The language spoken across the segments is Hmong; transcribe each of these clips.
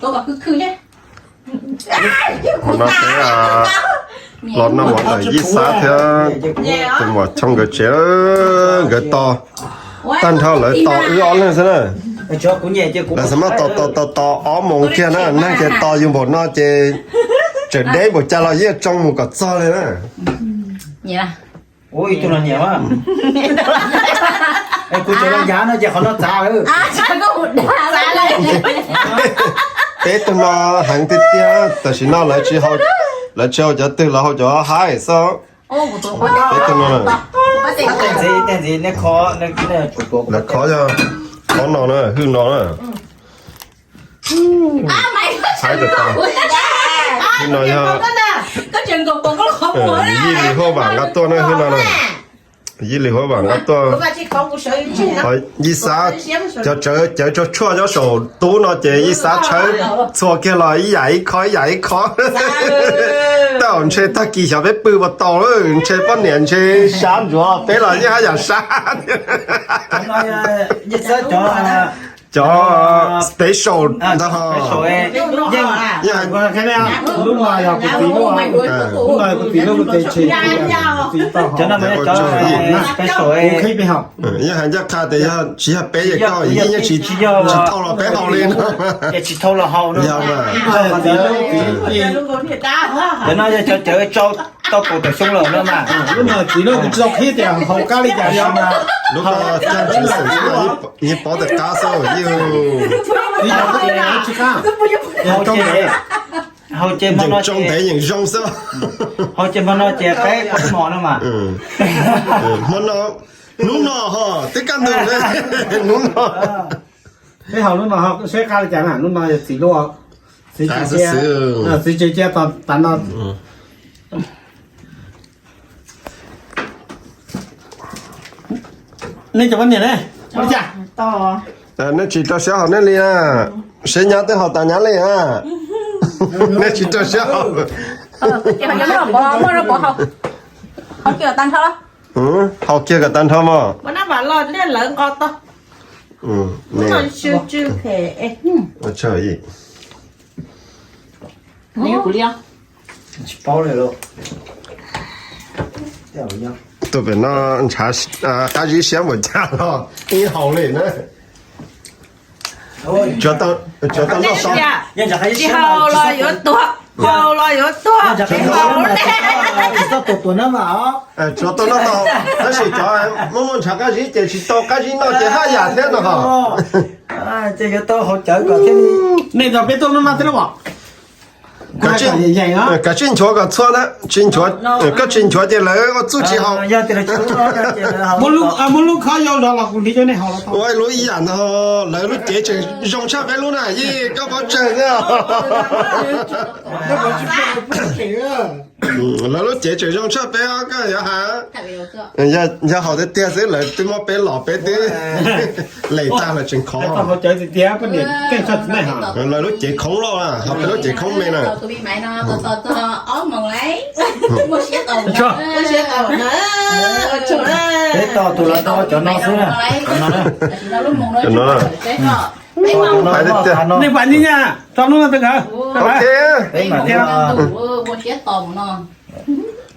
Tus no peb los noj mov ntawm Yij Xab thiab tus muam Choo nkawd tsev, nkawd tos tag nrho lawv tos wb ob leeg xwb na. Lawv xav mas tos tos tos tos ob moos kiag na, neeg ces tos yus npaum no ces tseem deb npaum cas los yeej tsoo mus kom txog li na. Ua ib tug los nyiam mas. Kuv tseem los nyav no ces qhov no txav lawm. Peb tug no heev tiag tiag, tam sim no lawv tsis haus cov twg, lawv haus cov haib xwb. Peb tug no, lawv khov yog qhov no na, hwj no na. Haib tas tas. Hwj no yog Yij Lis huab vam nqa tuaj na, hwj no na. Yij Lis huab vam nqa tuaj. Yij Xab, cov cawv cawv tshuaj tshuaj nyob saum tub no ces Yij Xab tshawb txhua kiag los ib yam ib khob ib yam ib khob. Tej zaum ntshe tag kis xyov peb pw puas tau, ntshe poj niam ntshe sab ntsuav, peb los yeej haj yam sab. Cov special ntag ho. Lub no yog kuv txiv lub, lub no yog kuv txiv lub, kuv txiv tau, kuv qhib peb haus. Yeej hais ncaj qha tias yog tsis yog peb ces koj yeej tsis, tsis thau los peb haus li no. Tsis thau los haus no. Yog mas. Cov no yog cov cawv tsau tau kaum tawm xyoo lawm no mas. Lub no txiv lub, kuv tsis tau qhib tias haus kab li cas, yog mas. Lub no cag tsis xeem xwb, yeej pov tias qab xwb yeej. Txiv, haus ces, haus ces hmo no tsoo ntev yeem zoo xwb. Haus ces hmo no ces qaib qaib mos no mas. Hmo no, hnub no ho twb kaj ntug, hnub no. Peb haus lub no ho seb qab li cas na, lub no yog txiv lub, txiv tsis cia, txiv tsis cia tas no. Nej cov poj niam ne, ua li cas? Nej tsis rau siab haus nej li na, seb nyab twb haus tas nyab li na. Nej tsis rau siab haus. Haus kiag kom tag nrho mog. Tus pem no ntshav qab zib siab npaum cas los ib haus li na. Tsuav tau noj tau. Tsis haus los yuav tuag, haus los yuav tuag. Tsis tau tuag tuag na mas. Tsuav tau noj tau, tab sis cov muaj muaj ntshav qab zib ces tsis tau qab zib noj ces haj yam thiab no ho. Ces yuav tau haus cawv kom thiaj li. Nej nrog peb tuaj noj no thiab los? Kav tsij nchuav kom txhua na, tsis nchuav, koj tsis nchuav ces lawv ua txuj tsis haus. Muab lub khob yau zov los kuv hliv rau nej haus los tau. Ua lub ib yam ntag, lawv lub cev tseem zoo tshaj peb lub na, Yij koj pov tseg xwb. Lawv lub cev tseem zoo tshaj peb, koj yuav has. Yog haus tiag tiag xwb lawv twb muab peb los peb twb lem tag lawm tseem khov. Lawv lub cev khoob loj na, ho peb lub cev khoob me na. Peb tos tus los tau cov no xwb na. Cov no na. Nej pam ni na, tso lub no tau nkawd.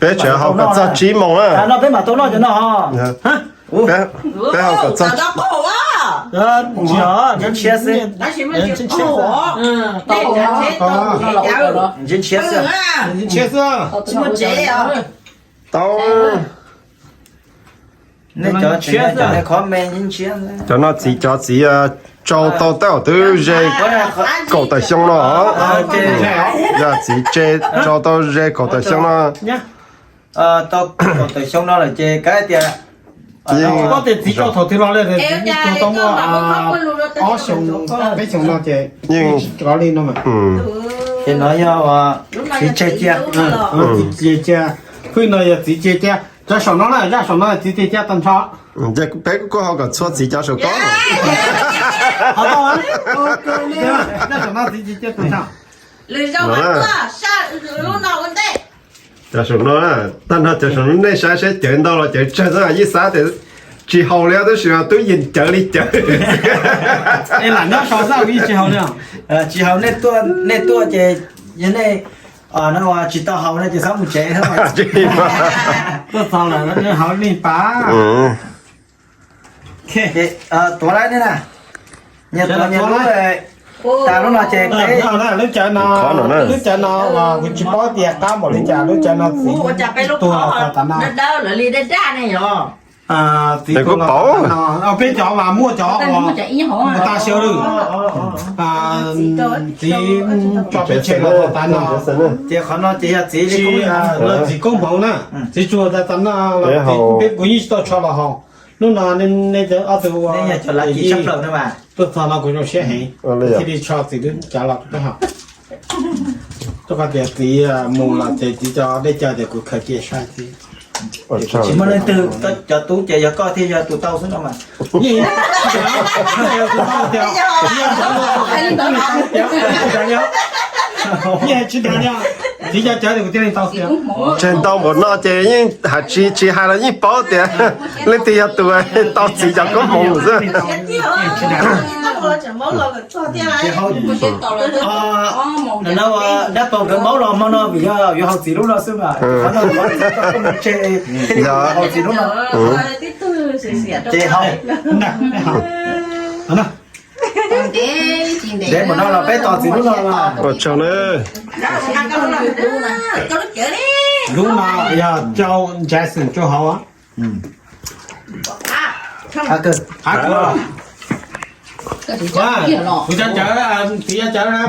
Peb tseem haus kom txog tsib moos na. Peb mam tau noj cov no. Peb haus kom txog. Tau. Cov no txiv, cov txiv tsau tau tej zaum twb ze kaum tawm xyoo no. Yog txiv tsau tau ze kaum tawm xyoo no. Tau kaum tawm xyoo no lawm ces kav tias, txiv tsau thaum twg los li, tau muaj ob xyoo peb xyoo no ces yeej rov li no. Ces no yog txiv tseg cia. Txiv tseg cia, hwj no yog txiv tseg cia. Cov saum no na, zaj saum no txiv tseg cia tag nrho. Peb kuj haus kom txhua txiv cov saum ko. Zaj saum no txiv tseg cia tag nrho. Cov saum no, tag nrho cov saum no nej saib seb cawv ntau los cawv tsawg xwb, Yij Xab tias Tsis haus li tab sis mas twb yeej cawv li cawv. Es lam nyob sau xwb yeej tsis haus li. Tsis haus, nej tuaj ces yog nej no tsis tau haus no ces txhob mus tsev. Tuaj txog lawm haus li pas. Tuav lawm ne na. Nyias tuav nyias lub. Tas lub no ces lub cawv no, lub cawv no kuv tsis paub tias qab npaum li cas, lub cawv no txiv tuag tas no. Txiv tuag los tas no, peb cov mas muaj cov uas tas siav lawm. Txiv tso peb tseg los tas no. Ces qhov no ces yog txiv, txiv koob hmoov na, txiv tsuag tas tas no los peb kuv yeej tsis tau tso los haus. Hnub no nej ob tug ua tuaj txog no kuv zoo siab heev, thiaj li tso txiv lub cawv los peb haus. Rau qhov tias txiv mus lawm ces txiv cov dej cawv ces kuv khaws cia saib xwb. Tsis muaj leej twg, cov tub ces yog koj thiaj yog tus tau xwb no mas. Yeej tsis dag li, txiv cov cawv kuv thiaj li tau xwb. Tseg ntau npaum no ces yeej hais tsis, tsis hais los yeej paub tias leej twg yog tus tau txiv cov koob hmoov xwb. Dab Pov nkawd maub los hmo no vim yog yuav haus txiv lub no xwb mas. Haus txiv lub no. Ces haus. Ntev mus no los peb tos txiv lub no mas. Ua tsaug na. Lub no yog rau Jason rau hauv. Kuv cov cawv, txiv cov cawv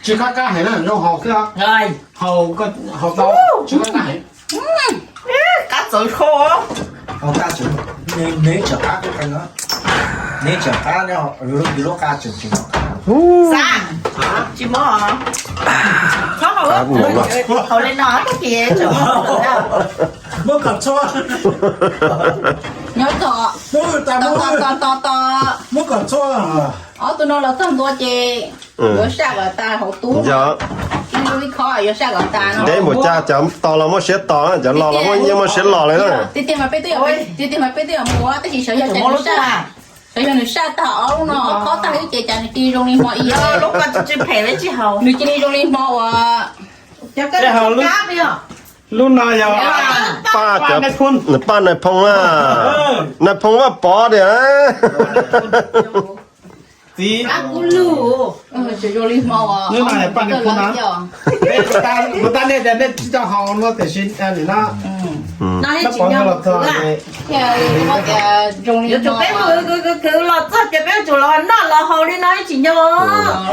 tsis qab qab heev na, zoo haus xwb. Haus, haus tau tsis qab qab heev. Qab txawv kho. Neb tseem qab, neb tseem qab, yus lub qab tseem tseem. Xav tsis mob. Txhob haus, haus li no tab sis tseem mob. Muab kom txhua. Nyob tos, tos tos tos tos. Muab kom txhua. Ob tug no los txog ntua ces yuav saj kom tas hauv tub. Ib lub ib khob yuav saj kom tas no. Ntev mus cas cov tos los muaj siab tos, cov los los muaj, yeej muaj siab los li na. Tiag tiag mas peb twb, tiag tiag mas peb twb yuav mus tab sis sawv yog cas nws saj, sawv yog nws saj tag ob lub no, ob khob tag xwb ces cas nws cia li zoo li hmo ib yam. Nws cia li zoo li hmo uas lub no yog paj Nais Phoo na, Nais Phoo Vaj Pov tiag. Txiv, lub no yog paj Nais Phoo na. Kuv tab nej tias nej tsis tau haus no tiam sis nim no Nais Phoo los txog. Yuav tsum peb mus khwv los txog ces peb yuav tsum los noj los haus li no tsis nco.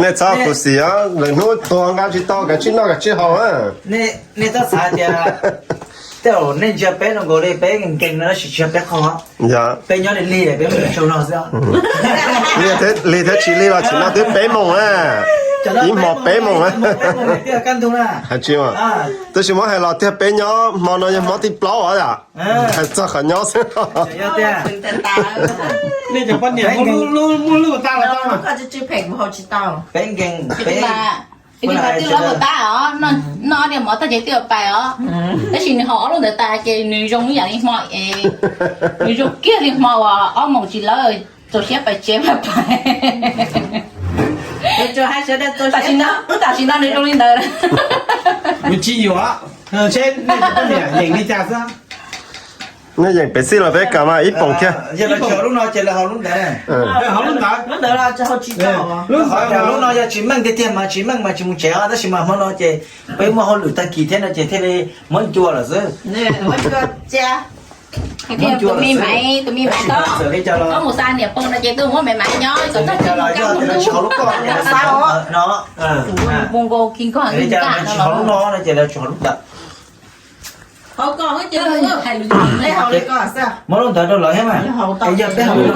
Nej txhob khuv xim os, lwm hnub tuag nqa tsis tau kav tsij noj kav tsij haus. Nej txhob xav tias tej zaum nej ntsia peb no nkaus li peb nkees no tab sis tsis yog peb qhov. Peb nyob li lig peb mus tsaug zog xwb. Lig thiab tsis lig los tsim no twb peb moos na, ib hmo peb moos na. Hais tsis, tab sis muab hais los tiag peb nyob hmo no yog hmo thib plaub os yom. Hais txog qhov nyob xwb. Nej cov poj niam muaj lub tas los tau mas. Peb nkees, peb twb los tab os, noj niag mov tag ces twb pais os. Tab sis nws haus ob lub ntawd tas ces nws zoo ib yam li hmo es, nws zoo kiag li hmo uas ob moos tsis lawm, txaus siab pais tsev mas pais. Tam sim no, tam sim no nws zoo li ntawd. Nws tsis yuav, seb nej cov poj niam yeem li cas xwb. Nej yeem pem xij los peb kam mas ib poom kiag. Yog lawv tsis haus lub no ces lawv haus lub ntawd. Lub ntawd, lub no yog tsis meej tiag tiag mas tsis meej mas tsis mus tsev os, tab sis mas hmo no ces peb muaj hauj lwm tag kis thiab no ces thiaj li muab ncua lawm xwb. Tus me maiv, tus me maiv txhob mus xa niam pog no ces tuaj muab me maiv nyob kom txog tsis haus lub ko. Mus nkaus kis nkog tsis haus lub no no ces lawv tsis haus lub ntawd. Muab lub ntawd rau lawv thiab mas. Yog peb haus lub no,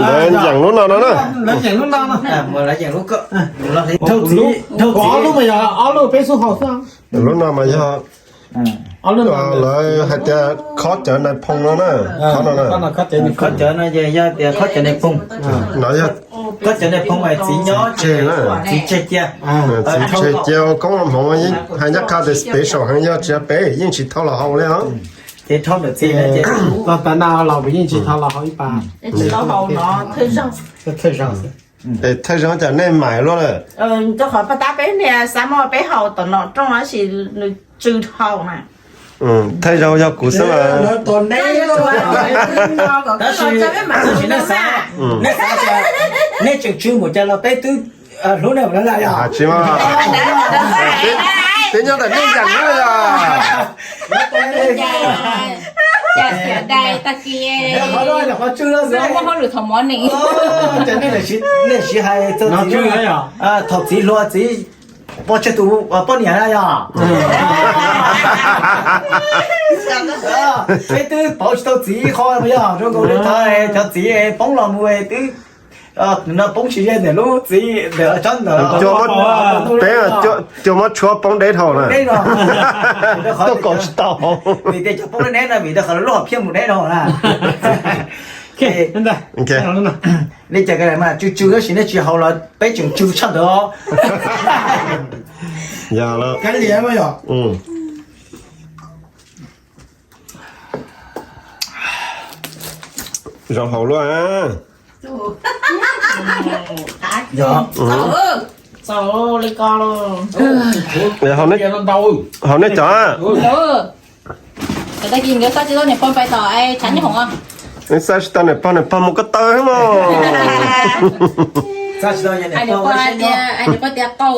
lawv yeem lub no no na. Dhau txiv, ob lub mas yog ob lub peb xub haus xwb. Lub no mas yog lawv hais tias khob cawv Nais Phoo no na. Khob cawv no yog tias khob cawv Nais Phoo. No yog khob cawv Nais Phoo mas txiv nyob tseg, txiv tseg cia. Txiv tseg cia ua koob ua hmoov, hais ncaj qha tias pem saum heev, yog tsis yog pem yeej tsis thau los haus li os. Ces rho ntawm txiv na ces los tas na los kuv yeej tsis tau los hauv ib pas. Tsis tau hau no thawj zaug. Thawj zaug. Thawj zaug cas nej mais luaj na. Rau qhov pas tab peb niag xav muab peb hau tom no rooj tab sis nws tsw hau na. Thawj zaug yog kuv xwb mas. Tab sis nej xav, nej xav tias nej tseem tsw mus cas los peb twb hlub nej lawm yog? Tsis, twb nyob ntawm nej yam xwb yog. Qhov no yog qhov tsw no xwb. Ces nej siv hais txog txiv, thaum txiv hluas txiv pov tseg tus poj niam na yog. Peb twb pauv tsis tau txiv ib qho yog zoo nkaus li thov cov txiv poob los mus twb no poob tsis ze ntawm lub txiv ntawm tsob ntawd. Peb cua muab tshuab poob deb dhau na. Tuaj kaus tsis tau. Vim tias cov poob deb deb no vim rau qhov lub hom phiaj mus deb dhau na. Li cas mas tsw tsw tab sis nej tsis hau los peb tseem tsw tshaj ntawd. Yog los. Zoo hau luaj. Txaus li ko. Hau nej cov. Tag kis nkawd xav tsis tau niam pog pais tom tshav nyob hoom. Xav tsis tau niam pog, niam pog mus ko taw mog. Niam pog tias qau.